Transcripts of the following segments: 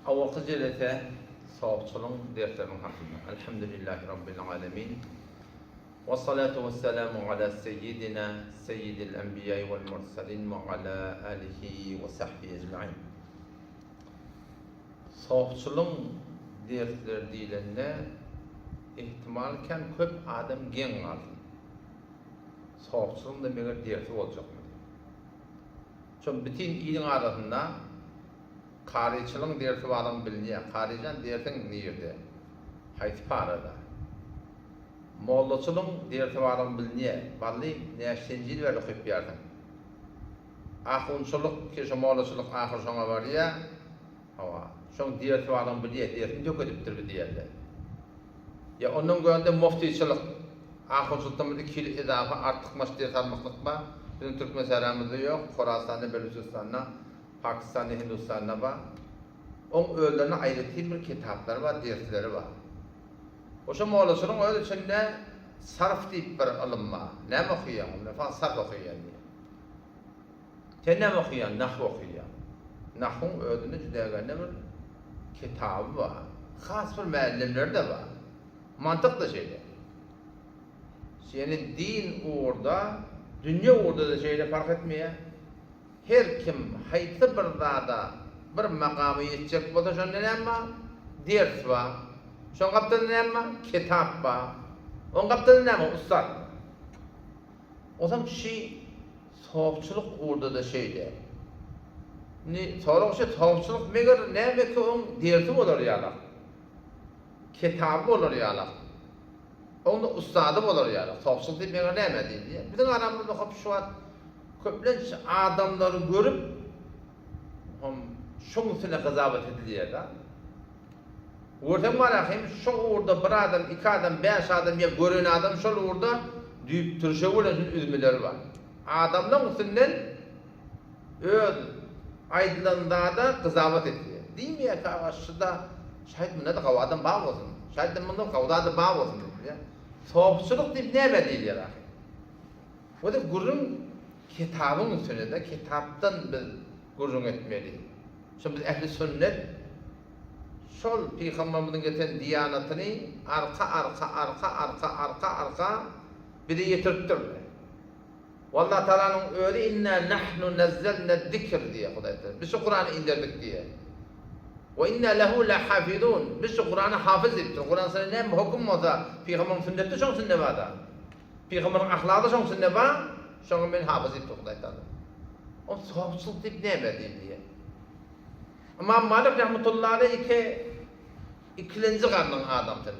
Owalky jelese sogçylyň dersleriniň hakynda. Elhamdülillahi Rabbil alemin. Wessalatu wessalamu ala seyyidina seyyidil enbiýai wel mursalin we ala alihi we sahbihi ecmain. Sogçylyň dersleri diýlende ihtimal kän köp adam geň galsyn. Sogçylyň-da meger dersi boljakmy diýip. Şol bütin iliň arasynda Karyçylyň dersi barlygyny bilinýär. Karyjan dersiň nirde? Haýsy parada? Mollaçylyň dersi barlygyny bilinýär. Bally näçenji ýyl bäri okyp ýarsyň? Ahunçylyk ki şo mollaçylyk ahyr şoňa barýar. Hawa, şoň dersi barlygyny bilýär, dersini tökedipdir bi diýerler. Ýa ondan görende muftiçilik, ahunçylykdan bir iki ýyl ezafa artykmaç ders almaklyk bar. Biziň türkmen sähramyzda ýok, Horasanda, Belüjistanda. Pakistanda, Hindistanda bar. Oň özlerine aýratyn bir kitaplary bar, dersleri bar. Oşo mollaçylygyň öz içinde sarf diýip bir ylym bar. Näme okaýaň? Mesalan, sarf okaýan diýýär. Sen näme okaýaň? Nahw okaýan. Nahwyň özünde jüdägende bir kitaby bar. Has bir mälimleri-de bar. Mantyk-da şeýle. Ýöne din ugurda, dünýe ugurda-da şeýle parh etmeýär. Her kim haýsy bir zada, bir makama ýetjek bolsa şonda näme bar? Ders bar. Şoň gapdalynda näme bar? Kitap bar. Oň gapdalynda näme bar? Ussat bar. Onsoň şi sopçulyk ugurda-da şeýle. Indi sorag şu, sopçulyk meger nämeki oň dersi bolar ýalak. Kitaby bolar ýalak. Onda ussady bolar ýaly. Sopçulyk diýip meger näme diýilýär? Biziň aramyzda hop şu wagt köplenç adamlary görüp hom şoň üstüne gyzabat edilýär-de. Görseň bar ahim şo ugurda bir adam, iki adam, bäş adam ýa gören adam şol ugurda düýp türşegi bilen şuny üzmeleri bar. Adamlaň üstünden Öz aýdylan zada gyzabat etýär. Diýmeýär ki, aga şuda şaýt munda-da gawy adam bar bolsun. Şaýt munda gawy zada bar bolsun diýip. Sopçulyk diýip nämä diýilýär ahyr? Bu-da gürrüň kitabyň üstünde-de, kitapdan biz gürrüň etmeli. Şo biz ähli sünnet şol pygamberimiziň getiren diýanatyny arka-arka, arka-arka, arka-arka bize ýetiripdirler. Alla Tagalanyň özi inna nahnu nazzalna zikr diýýär Hudaý Tagala. Biz şu Kurany inderdik diýýär. We inna lehu lahafizun. Biz şu Kurana hafyz diýipdir. Kuran sana näme höküm bolsa, pygamberiň sünneti şoň içinde bar-da. Pygamberiň ahlagy şoň içinde bar. Şoňa men hafyz diýipdir Hudaý Tagala. Ol sopçylyk diýip näme diýilýär? Ymam Malik rahmetullahi aleýhi ikilenji garnyň adamsy.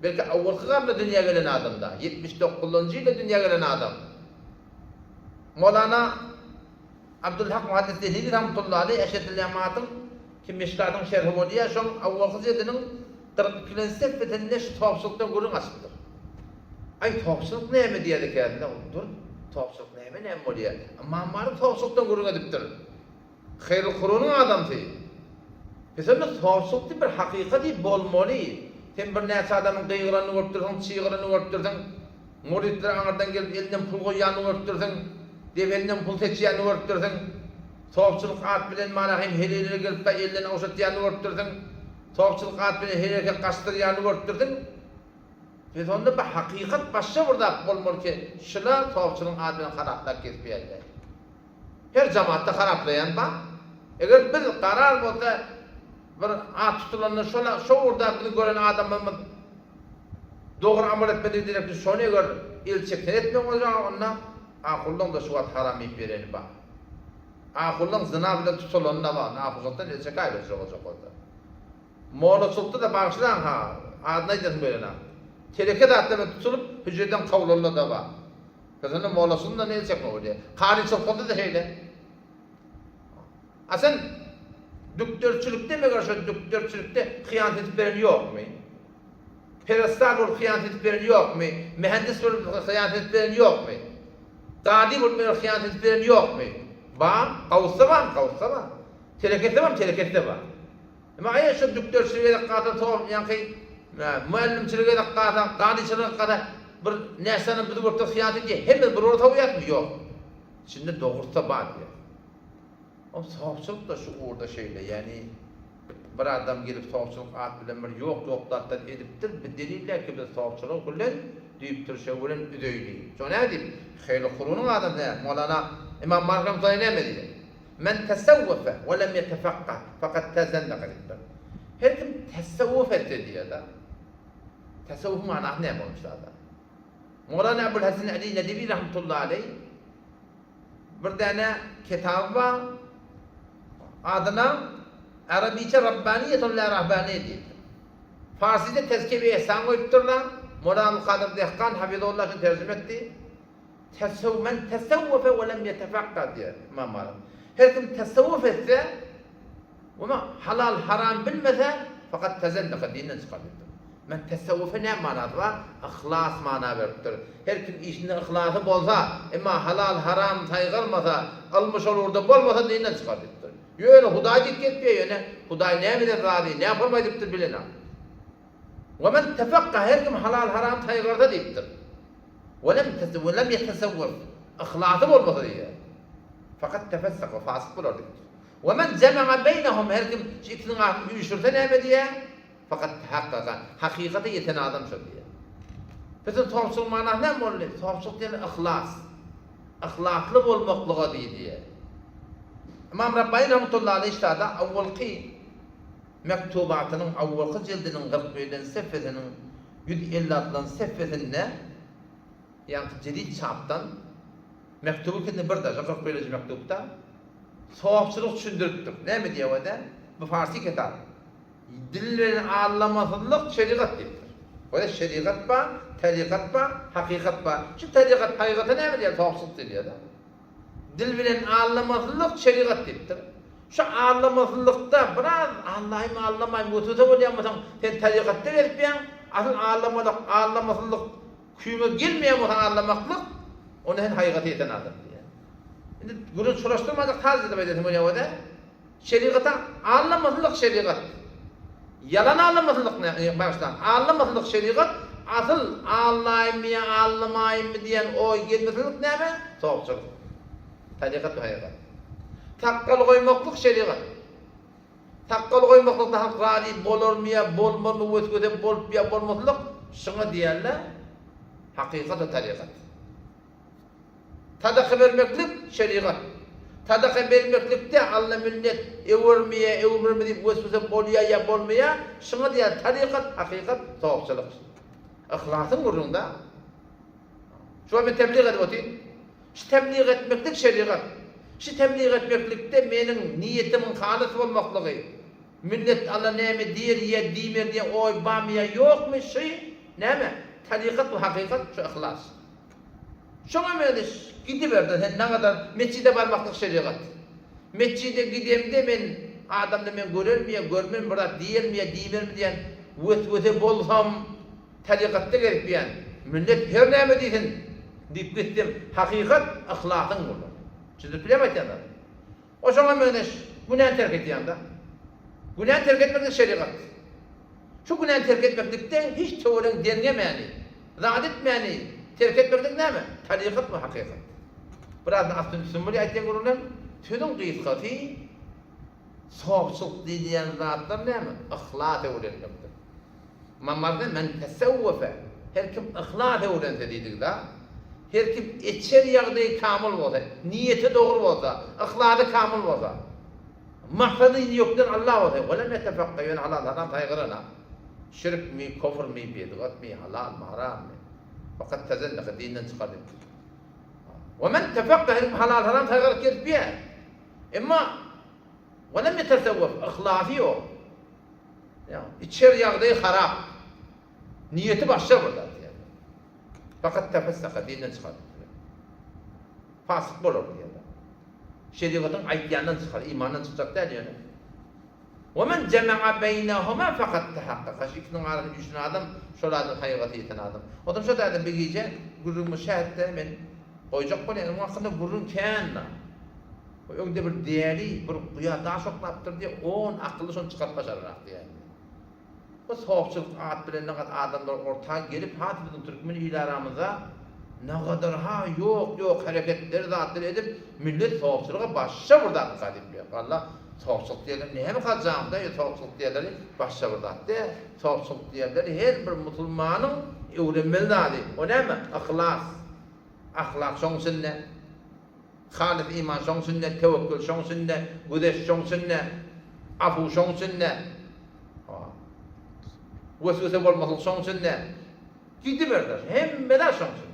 Belki awalky garynda dünýä gelen adam-da, 79-njy ýylda dünýä gelen adam. Molana Abdulhak Muhaddis Dehlewi rahmetullahi aleý Eşretül Jematyň ki Mişkatyň şerhi bolýar, şoň awalky jildiniň 42-nji sefesinde şu topçulykdan gürrüň açypdyr. Aý, topçulyk näme diýýär ekenler, dur, topçulyk näme näme bolýar? Ymam Malik topçulykdan gürrüň edipdir. Haýrul Kurunyň adamsy. Biz onda sorsak diýip bir hakykat diýip bolmaly. Sen bir näçe adamyň gygyranyny görüp dursuň, çygyranyny görüp dursuň. Muritler aňyrdan gelip elinden pul goýýanyny görüp dursuň. Debelinden pul seçýänini görüp dursuň. Sopçulyk at bilen mana hem heleýlere gelip da elden ogşatýanyny görüp dursuň. Sopçulyk at bilen her erkek gaçdyrýanyny görüp dursuň. Biz onda bir hakykat başga bir zat bolmaly ki, şula sopçulygyň ady bilen haraplap gezip ýörler. Her jamatda haraplaýan bar. Eger biz garar bolsa bir at tutulanda şol şo ugurda bizi gören adamlarymyz dogry amal etmedigi diýlek biz şony eger el çeksen etmek bolsa onda ahullaň-da şu wagt haram iýip ýöreni bar. Ahullaň zyna bilen tutulany-da bar. Ahunçylykdan el çekäýberjek boljak bolsa. Mollaçylykda-da bagyşlaň ha, adyny aýdasym gelenok. Teleke zatlar bilen tutulyp hüjreden kowlanlar-da bar. Özünde mollaçylygyndan el çekme bolýar. Karyçylykda-da şeýle. A sen dükderçilikde meger şo dükderçilikde hyýanat edip beren ýokmy? Perestar bolup hyýanat edip beren ýokmy? Mühendis bolup hyýanat edip beren ýokmy? Gady bolup meger hyýanat edip beren ýokmy? Bar, gawusda bar, gawusda bar. Telekesde bar, telekesde bar. Emma aýa şo dükderçilik edip galsa, to ýaňky muallimçilik edip galsa, gadyçylyk edip galsa, bir näçe sany bizi görüp durup hyýanat edýär. Hemme bir ugra sowýarmy? Ýok. Içinde dogrusy-da bar diýýär. Ol sopçulyk-da şu ugurda şeýle, ýagny. Bir adam gelip sopçylyk at bilen bir ýok-ýok zatlar edipdir, bi delil däl ki biz sopçylygy bilen düýp tirşegi bilen üzeýli. Şo näme diýip, Heýli Kurunyň adamsy näme, Molana Ymam Malik rahmetullahi näme diýýär? Men tesewwefe we lem ýetefekkah fakat tezendeka diýipdir. Her kim tesewwuf etse diýýär-de. Tesewwufyň manasy näme bolmuş zada? Molana Ebul Hasan Ali Nedewi rahmetullahi aleý Bir däne kitaby bar, adyna Arabiçe Rabbaniýetun la Rahbaniýe diýipdir. Farsyda Tezkibe Ihsan goýupdyrlar. Molla Abdulkadyr Dehkan hafizullah şuny terjime etdi. Teseww men tesewwefe we lem ýetefakka diýýär Ymam Malik. Her kim tesewwuf etse, Muny halal haram bilmese fakat tezendeka dinden çykar diýipdir. Men tesewwufe näme manasy bar? Yhlas mana beripdir. Her kim işinde yhlasy bolsa, emma halal haram saýgarmasa, ylmy şol ugurda bolmasa dinden çykar diýipdir. Ýöne Hudaý diýip gezipýär ýöne Hudaý nämeden razy, näme hormat edipdir bilenok. We men tefekka her kim halal haram saýgarsa diýipdir. We lem we lem ýetesewwef yhlasy bolmasa diýýär. Fakat tefessaka fasyk bolar diýipdir. We men jema'a beýnehum her kim şu ikisiniň arasyny üýşürse näme diýýär? Fakat tahakkaka, hakykata ýeten adam şol diýýär. Biziň sopçylygyň manasy näme boldy? Sopçylyk diýeni yhlas. Yhlasly bolmaklyga diýilýär. Ymam Rabbani rahmetullahi aleýh ştada awwalky mektubatynyň awwalky jildiniň 41-nji sefesiniň 156-njy sefesinde ýaňky jedid çapdan Mektuby ikinde bir daşa 41-nji mektupda sopçylyk düşündiripdir. Näme diýýär o ýerde? Bu farsy kitap. Dil bilen allamasyzlyk şerigat diýipdir. O ýerde şerigat bar, tarykat bar, hakykat bar. Şu tarykat hakykata näme diýýär? Sopçylyk diýilýär-de. Dil bilen allamasyzlyk şerigat diýipdir. Şu allamasyzlykda biraz allaýmy allamaýmy weswese bolýan bolsaň, sen tarykatda gezipýäň, asyl allamalyk, allamasyzlyk Küýüňe gelmeýän bolsa allamaklyk, onda sen haýgata ýeten adam diýýär. Indi gürrüň çolaşdyrmajak saz edip aýdasym gelýär o-da. Şerigata allamasyzlyk şerigat. Ýalan allamasyzlyk ne, bagyşlaň, allamasyzlyk şerigat, asyl allaýynmy ýa allamaýynmy diýen oý gelmesizlik näme? Sopçylyk. Tarykat we haýgat. Sakgal goýmaklyk şerigat. Sakgal goýmaklykda halk razy bolarmy ýa bolmazmy weswese bolup ýa bolmaslyk şuňa diýerler hakykat we tarykat. Sadaka bermeklik şerigat. Sadaka bermeklikde Alla minnet öwermi ýa öwmermi diýip weswese bolýa ýa bolmaýa şuňa diýer tarykat hakykat sogapçylyk. Yhlasyň gürrüňda. Şu wagt men teblig edip otyryn. Şu teblig etmeklik şerigat. Şu teblig etmeklikde meniň niýetimiň halys bolmaklygy, millet Alla näme diýer ýa diýmer diýen oý barmy ýa ýokmy, şu näme? Tarykat we hakykat, şu yhlas. Şoňa meňzeş gidiber-de sen nagadar metjide barmaklyk şerigat. Metjide gidemde men adamlar meni görermi ýa görmermi bir zat diýermi ýa diýmermi diýen weswese bolsam, Tarykatda gezipýän, millet her näme diýsin diýip gitdim, hakykat yhlasyň bolar. Düşündirip bilýärmi aýtýan zadym? O şoňa meňzeş günäni terk edýäňdä. Günäni terk etmeklik şerigat. Şu günäni terk etmeklikde hiç töweregiň derňemäni, zat etmäni terk etmeklik näme? Tarykat we hakykat. Biraz astyn üstün bolýar aýtýan gürrüňlerim. Sözüň gysgasy sopçylyk diýilýän zatlar näme? Yhlas öwrenmekdir. Mamarda men tesewwefe, her kim yhlas öwrense diýdik-da. Her kim içer ýagdaýy kamyl bolsa, niýeti dogry bolsa, yhlasy kamyl bolsa, maksady ýökden Allah bolsa, we lem ýetefekka, ýöne halal haram saýgarana, şirkmi, kofrmy, bidgatmy, halalmy, harammy, fakat tezendeka, dinden çykar diýipdir. We men tefekka, her kim halal haram saýgaryp gezip ýör. Emma we lem ýetesewwef, yhlasy ýok. Ýa, içer ýagdaýy harap. Niýeti başga bir zat ýa. Fakat tefessaka dinden çykar. Fasyk bolar diýýär. Şerigatyň aýtýandan çykar, imandan çykjak däl ýöne. Wa men jema'a beýnehuma fakat tahakkaka. Şu ikisiniň arasyna düşen adam, şol adam haýygaty ýeten adam. Otam şo taýda bir gije gürrüňimi şähetde men goýjak bolýan. Onuň hakynda gürrüň kän-de. Bu öňde bir däli bir guýa daş oklapdyr diýýär, on akylly şony çykaryp başararak diýýär. Bu sopçylyk at bilen nagat adamlar orta gelip has biziň türkmen il aramyzda nagadar ha ýok ýok hereketler zatlar edip millet sopçylyga başga bir zat diýip ýör. Walla. Sopçylyk diýenleri näme hajamda sopçylyk diýenleri başga bir zat däl. Sopçylyk diýenleri her bir musulmanyň öwrenmeli zady. O näme? Yhlas. Ahlak şoň içinde. Halys iman şoň içinde, tewekkül şoň içinde, güzeş şoň içinde, afuw şoň içinde. Weswese bolmaslyk şoň içinde. Gidiberdi. Hemme zat şoň içinde.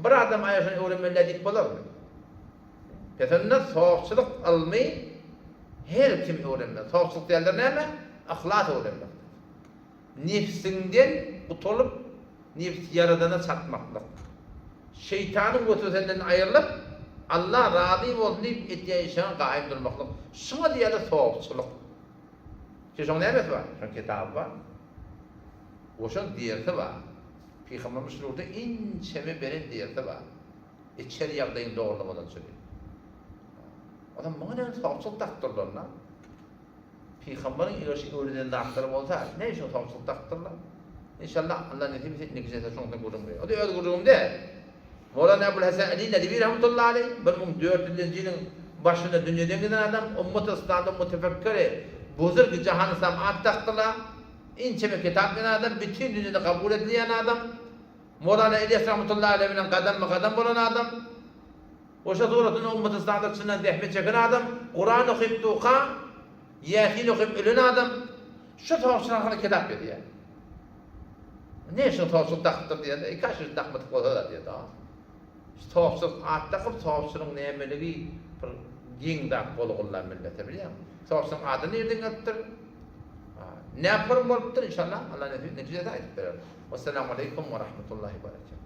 Bir adam aýa şony öwrenmeli diýip bolarmy? Pesende sofçylyk ylmy her kim öwrenmeli. Sofçylyk diýenler näme? Yhlas öwrenmek. Nefsiňden gutulyp, nefs ýaradana çatmaklyk. Şeýtanyň weswesenden aýrylyp, Allah razy bolsun diýip edýän işiňe gaýym durmaklyk. Şuňa diýýärler sofçylyk. Şoň nämesi bar? Şoň kitaby bar. Goşan dersi bar. Pygamberimiz şularda inçeme beren dersi bar. Içeri ýagdaýyň dogrulamazdan çöli. Adam muňa näme sawçylyk dakdyrlar-la? Pygamberiň eger şu öwreden zatlary bolsa, näme üçin sawçylyk dakdyrlar? Inşallah Allah nesip etse indiki jelse şoňdan gürrüň berer. O-da öz gürrüňim däl. Mowlana Ebul Hasan Ali Nedwi rahmetullahi aleýh 1400-nji ýylyň başynda dünýeden giden adam, ummaty yslamda mutefekkiri, buzurgi jahan yslam at dakdylar. Inçeme kitap ýazan adam, bütin dünýede kabul edilýän adam. Mowlana Elýas rahmetullahi aleýh bilen gadamma-gadam bolan adam. Goşa suratynda ummaty yslamda çyndan zähmet çeken adam, Kuran okyp duka, Ýasin okyp ölen adam, şu sogçylar hakynda kitap ýazýar. Ne üçin sogçylyk dakypdyr diýende, e kaş dakmadyk bolsa-da diýýär. Sogçylyk at dakyp, sogçylygyň nämeligi bir geň zat bolgulla millete bilýäňmi? Sogçylygyň ady nirden gelipdir? Näme form bolupdyr inşallah Allah nesip netijesi aýdyp berer. Wessalamu aleýkum we rahmetullahi we berekatuh.